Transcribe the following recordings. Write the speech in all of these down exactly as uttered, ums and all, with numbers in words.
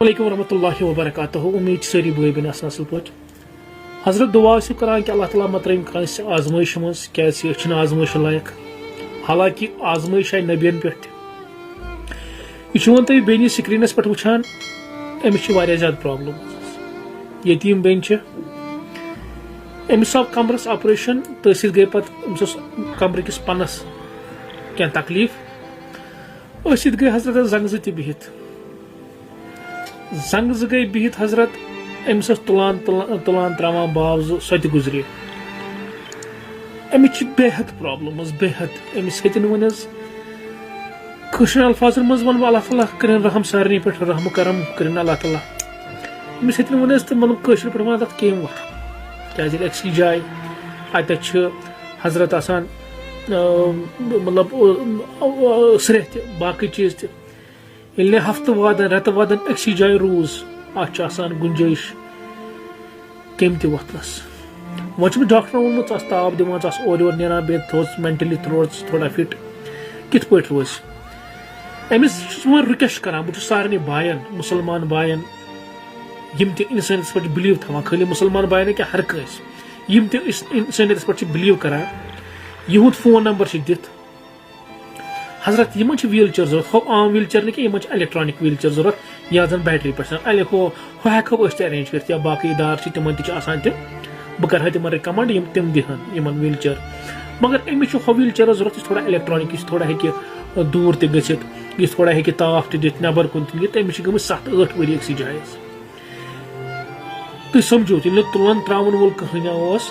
علیکم ورحمۃ اللہ وبرکاتہ۔ امید چھِ سٲری بٲے بیٚنہِ آسن اصل پٲٹھۍ۔ حضرت، دعا ٲسِو کران کہِ اللہ تعالیٰ مہ ترٲیِن کٲنٛسہِ آزمٲیشہِ منٛز، کیازِ کہِ أسۍ چھِنہٕ آزمٲیشہِ لایق۔ حالانکہِ آزمٲیش آیہِ نبین پٮ۪ٹھ تہِ۔ یہِ چھُ وۄنۍ تُہۍ بیٚنہِ سکرینس پٮ۪ٹھ وٕچھان، أمِس چھِ واریاہ زیادٕ پرابلم۔ یتیٖم بیٚنہِ چھِ، أمِس آو کمرس آپریشن، تٔتھۍ سۭتۍ گٔے پتہٕ أمِس اوس کمرٕ کِس پنس کینٛہہ تکلیف۔ أتھۍ سۭتۍ گٔے حضرت زنٛگہٕ زٕ تہِ بِہِتھ۔ زنٛگہٕ زٕ گٔے بِہِتھ حضرت، أمِس ٲس تُلان، تُلان، تُلان ترٛاوان باو زٕ، سۄ تہِ گُزرے۔ أمِس چھِ بے حد پرابلمٕز، بے حد۔ أمِس ہیٚتہِ نہٕ وۄنۍ حظ، کٲشرٮ۪ن الفاظن منٛز وَنہٕ بہٕ، اللہ تعالیٰ کٔرِن رحم سارنٕے پٮ۪ٹھ، رحم و کرم کٔرِن اللہ تعالیٰ۔ أمِس ہیٚتہِ نہٕ وۄنۍ حظ تہٕ مطلب کٲشِر پٲٹھۍ وَنان تَتھ کِہیٖنۍ وَتھ، کیٛازِ ییٚلہِ أکسٕے جایہِ اَتٮ۪تھ چھِ حضرت آسان، آ، مطلب، آ، آ، سرٛیٚہہ تہِ، باقٕے چیٖز تہِ۔ ییٚلہِ نہٕ ہفتہٕ وادن، رٮ۪تہٕ وادن أکسٕے جایہِ روٗز، اتھ چھُ آسان گُنجٲیِش کمہِ تہِ وۄتھنس۔ وۄنۍ چھُ مےٚ ڈاکٹرن ووٚنمُت، ژٕ آس تاپھ دِوان، ژٕ آس اورٕ یورٕ نیران، بیٚیہِ تھوٚو ژٕ mentally تھوڑا، ژٕ تھوڑا fit، کِتھ پٲٹھۍ روزِ؟ أمِس چھُس بہٕ وۄنۍ request کران، بہٕ چھُس سارنٕے باین، مُسلمان باین، یِم تہِ انسٲنیتس پٮ۪ٹھ چھِ believe تھاوان، خٲلی مُسلمان باین نہٕ کینٛہہ، ہر کٲنٛسہِ، یِم تہِ اس-، انسٲنیتس پٮ۪ٹھ چھِ believe کران، یِہُنٛد phone number چھِ دِتھ۔ حضرت، یِمن چھِ wheel chair ضروٗرت، ہُہ عام wheel chair نہٕ کینٛہہ، یِمن چھِ electronic wheel chair ضروٗرت، یَتھ زَن battery پٮ۪ٹھ چھِ آسان۔ اَلہِ ہُہ، ہُہ ہٮ۪کہٕ ہو أسۍ تہِ arrange کٔرِتھ، یا باقٕے اِدارٕ چھِ، تِمن تہِ چھِ آسان تِم۔ بہٕ کَرٕ ہا تِمن recommend، یِم تِم دِہن یِمن wheel chair۔ مگر أمِس چھُ ہُہ wheel chair ضروٗرت، یُس تھوڑا electronic، یُس تھوڑا ہیٚکہِ دوٗر تہِ گٔژھِتھ، یُس تھوڑا ہیٚکہِ تاپھ تہِ دِتھ، نٮ۪بر کُن تہِ نِتھ۔ أمِس چھِ گٔمٕتۍ ستھ ٲٹھ ؤری أکسٕے جایہِ حظ۔ تُہۍ سمجھِو، ییٚلہِ نہٕ تُلان ترٛاوُن وول کٕہٕنۍ اوس،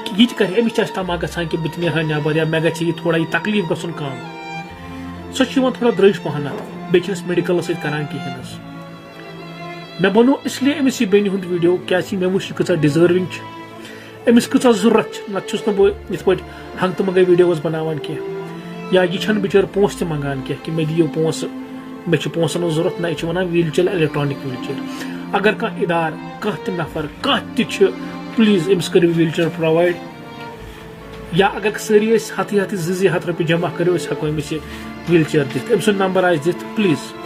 کہِ یہِ تہِ کرِ، أمِس تہِ آسہِ تما گژھان کہِ بہٕ تہِ نیرٕ ہا نٮ۪بر یا مےٚ گژھِ یہِ تھوڑا یہِ تکلیٖف گژھُن کم۔ سۄ چھِ یِوان تھوڑا درٛج پہن اتھ، بیٚیہِ چھِنہٕ أسۍ medicalس سۭتۍ کران کِہیٖنۍ حظ۔ مےٚ بنوو اس لیے أمِس یہِ بیٚنہِ ہُنٛد video، کیازِ کہِ مےٚ وٕچھ یہِ کۭژاہ deserving چھِ، أمِس کۭژاہ ضروٗرت چھِ، نتہٕ چھُس نہٕ بہٕ یِتھ پٲٹھۍ ہنٛگتہٕ منٛگے videos بناوان کینٛہہ۔ یا یہِ چھَنہٕ بِچٲر پونٛسہٕ تہِ منٛگان کینٛہہ کہِ مےٚ دِیِو پونٛسہٕ، مےٚ چھِ پونٛسَن ہٕنٛز ضوٚرَتھ، نہ، یہِ چھِ وَنان wheel chair، electronic wheel chair۔ اگر کانٛہہ اِدارٕ، کانٛہہ تہِ نفر، کانٛہہ تہِ چھُ، please أمِس کٔرِو wheel chair provide۔ یا اگر سٲری أسۍ ہَتھٕے ہَتھٕے، زٕ زٕ ہَتھ رۄپیہِ جمع کٔرِو، أسۍ ہٮ۪کو أمِس یہِ wheel chair دِتھ۔ أمۍ سُنٛد number آسہِ دِتھ، please۔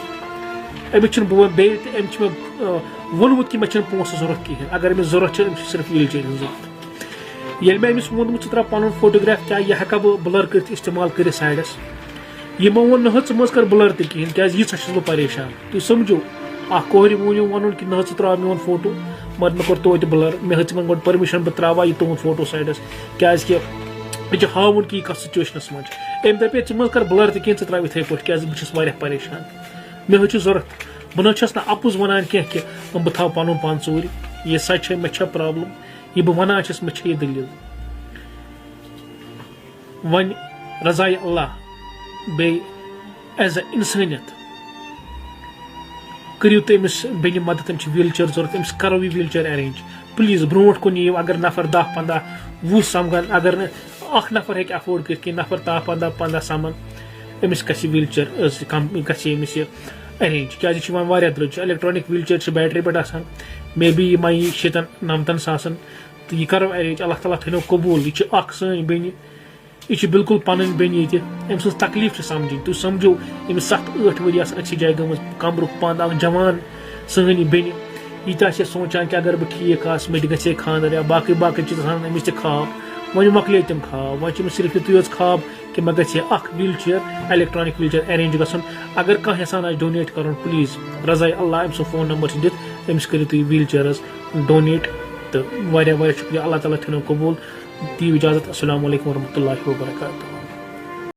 أمِس چھُنہٕ بہٕ وَنہٕ بیٚیہِ تہِ، أمۍ چھِ مےٚ، آ، ووٚنمُت کہِ مےٚ چھَنہٕ پونٛسہٕ ضوٚرَتھ کِہیٖنۍ۔ اگر أمِس ضوٚرَتھ چھِ، أمِس چھِ صرف wheel chair ہٕنٛز ضوٚرَتھ۔ ییٚلہِ مےٚ أمِس ووٚنمُت، "ژٕ ترٛاو پَنُن photograph، کیٛاہ یہِ ہٮ۪کا بہٕ blur کٔرِتھ، استعمال کٔرِتھ sideس؟" یِمو ووٚن، "نہ حظ، ژٕ مہ حظ کر blur تہِ کِہیٖنۍ، کیٛازِ ییٖژاہ چھُس بہٕ پریشان۔" تُہۍ سمجھِو، اکھ کورِ مون یِم وَنُن کہِ، "نہ حظ، ژٕ ترٛاو میون فوٹو"، مگر مےٚ کوٚر توتہِ blur۔ مےٚ ہیٚژ یِمن گۄڈٕ permission، بہٕ ترٛاوٕ ہا یہِ تُہُنٛد فوٹو sideس، کیٛازِ کہِ یہِ چھُ ہاوُن کہِ یہِ کتھ situationس منٛز چھُ۔ أمۍ دَپے، "ژٕ مہ حظ کر blur تہِ کِہیٖنۍ، ژٕ ترٛاو یِتھَے پٲٹھۍ، کیٛازِ بہٕ چھُس واریاہ پریشان، مےٚ حظ چھُ ضوٚرَتھ۔" بہٕ نہ حظ چھَس نہٕ اَپُز وَنان کینٛہہ کہِ بہٕ تھاوٕ پَنُن پان ژوٗرِ، یہِ سچ چھےٚ، مےٚ چھےٚ problem۔ یہِ بہٕ وَنان چھَس، مےٚ چھےٚ یہِ دٔلیٖل۔ وۄنۍ رضایہِ اللہ بیٚیہِ as a اِنسٲنیت کٔرِو تُہۍ أمِس بیٚنہِ مدد، أمِس چھِ wheel chair ضوٚرَتھ، أمِس کَرو یہِ wheel chair arrange۔ Please، برونٛٹھ کُن یِیِو، اگر نفر دَہ، پنٛداہ، وُہ سَمکھَن، اگر نہٕ اَکھ نفر ہیٚکہِ afford کٔرِتھ کِہیٖنۍ، نفر دَہ، پنٛداہ، پنٛداہ سَمَن، أمِس گژھِ wheel chair، أس، کم، گژھِ أمِس یہِ arrange، کیٛازِ یہِ چھِ یِوان واریاہ درٛوٚگ، چھِ electronic wheel chair، چھِ battery پٮ۪ٹھ آسان، maybe یہِ ما یی شیٖتَن نَمتَن ساسَن، تہٕ یہِ کَرو arrange، اللہ تعالیٰ تھٲینو قبوٗل۔ یہِ چھِ اَکھ سٲنۍ بیٚنہِ، یہِ چھِ بالکل پَنٕنۍ بیٚنہِ ییٚتہِ، أمۍ سٕنٛز تکلیٖف چھِ سَمجھِنۍ۔ تُہۍ سَمجھِو، أمِس سَتھ ٲٹھ ؤری آسَن أکسٕے جایہِ گٔمٕژ، کَمرُک پَنٛد، اَکھ جوان سٲنۍ یہِ بیٚنہِ، یہِ تہِ آسہِ ہے سونٛچان کہِ اگر بہٕ ٹھیٖک آسہٕ، مےٚ تہِ گژھِ ہے خانٛدَر یا باقٕے باقٕے چیٖز آسَن أمِس تہِ خواب، وۄنۍ مۄکلے تِم خواب، وۄنۍ چھِ أمِس صرف یُتُے یوت خواب کہِ مےٚ گژھِ ہے اَکھ wheel chair، electronic wheel chair arrange گژھُن۔ اگر کانٛہہ یَژھان آسہِ donate کَرُن، please، رضایہِ اللہ، أمۍ سُنٛد phone number چھِ دِتھ، أمِس کٔرِو تُہۍ wheel chair حظ donate۔ تہٕ واریاہ واریاہ شُکریہ، اللہ تعالیٰ تھٲینو قبوٗل۔ دِیِو اِجازت، السلام علیکم ورحمۃ اللہ وبرکاتہ۔